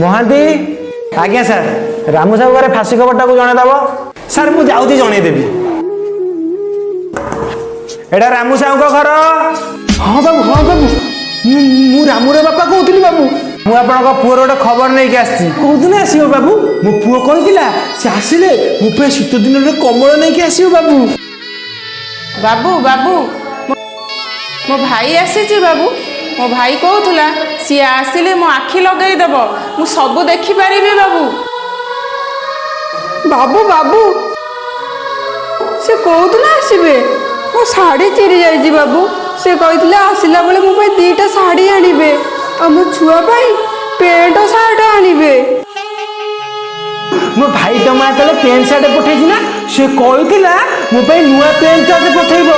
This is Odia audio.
ମହାନ୍ତି। ଆଜ୍ଞା ସାର୍। ରାମୁ ସାହୁ ଘରେ ଫାଶୀ ଖବରଟାକୁ ଜଣେଇଦବ। ସାର୍, ମୁଁ ଯାଉଛି, ଜଣେଇଦେବି। ଏଇଟା ରାମୁ ସାହୁଙ୍କ ଘର? ହଁ ବାବୁ, ହଁ ବାବୁ, ମୁଁ ରାମୁର ବାପା କହୁଥିଲି ବାବୁ। ମୁଁ ଆପଣଙ୍କ ପୁଅର ଗୋଟେ ଖବର ନେଇକି ଆସିଛି। କୋଉଦିନ ଆସିବ ବାବୁ? ମୋ ପୁଅ କହିଥିଲା ସେ ଆସିଲେ ମୋ ପାଇଁ ଶୀତ ଦିନରେ କମଳ ନେଇକି ଆସିବ ବାବୁ। ବାବୁ, ବାବୁ, ମୋ ଭାଇ ଆସିଛି ବାବୁ। ମୋ ଭାଇ କହୁଥିଲା ସିଏ ଆସିଲେ ମୋ ଆଖି ଲଗେଇଦେବ, ମୁଁ ସବୁ ଦେଖିପାରିବି ବାବୁ। ବାବୁ, ବାବୁ, ସେ କୋଉଦିନ ଆସିବେ? ମୋ ଶାଢ଼ୀ ଚିରି ଯାଇଛି ବାବୁ। ସେ କହିଥିଲେ ଆସିଲା ବେଳେ ମୋ ପାଇଁ 2ଟା ଶାଢ଼ୀ ଆଣିବେ ଆଉ ମୋ ଛୁଆ ପାଇଁ ପ୍ୟାଣ୍ଟ ସାର୍ଟ ଆଣିବେ। ମୋ ଭାଇ ତମ ଯେତେବେଳେ ପ୍ୟାଣ୍ଟ ସାର୍ଟ ପଠେଇଛି ନା, ସେ କହିଥିଲା ମୋ ପାଇଁ ନୂଆ ପ୍ୟାଣ୍ଟ ସାର୍ଟ ପଠେଇବ।